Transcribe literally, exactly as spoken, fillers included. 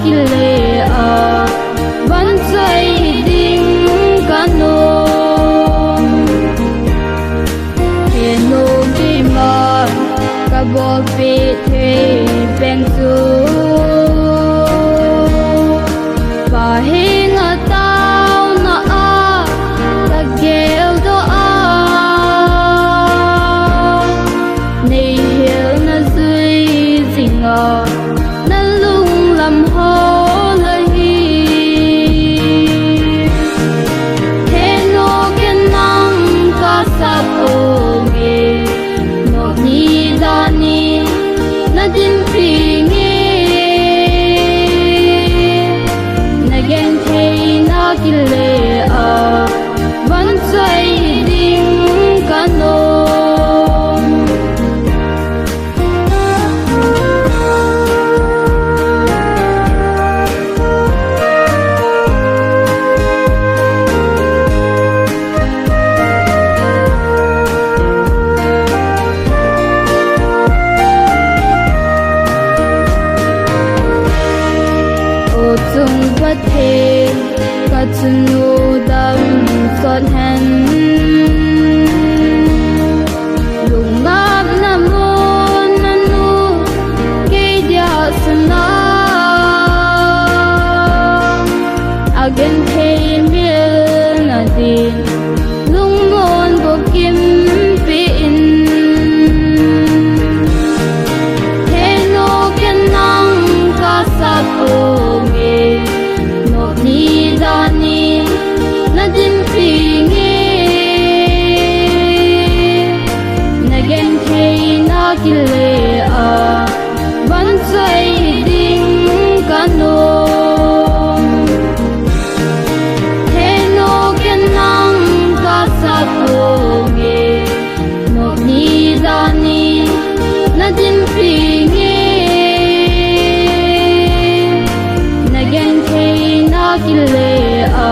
kile a, vangchoi ding kanom. Henu keiman kabolpeh thei pen chu, Pa henga taona a kageldoh a, neihilna jui jinga nalunglam hol ahi. Henu keiman kasap onge, nopni danin nadinpi nge, nagentheina kile a, vangchoi ding kanom. O chung Pathen, kachanu damsot hen. Lungngapna mun nanu kei dia sunga agenthei milna din lungmon bukim peh in. Henu keiman kasap onge, nopni danin nadinpi nge, nagentheina kile a, vangchoi ding kanom. Henu keiman kasap onge, nopni danin nadinpi nge, nagentheina kile a,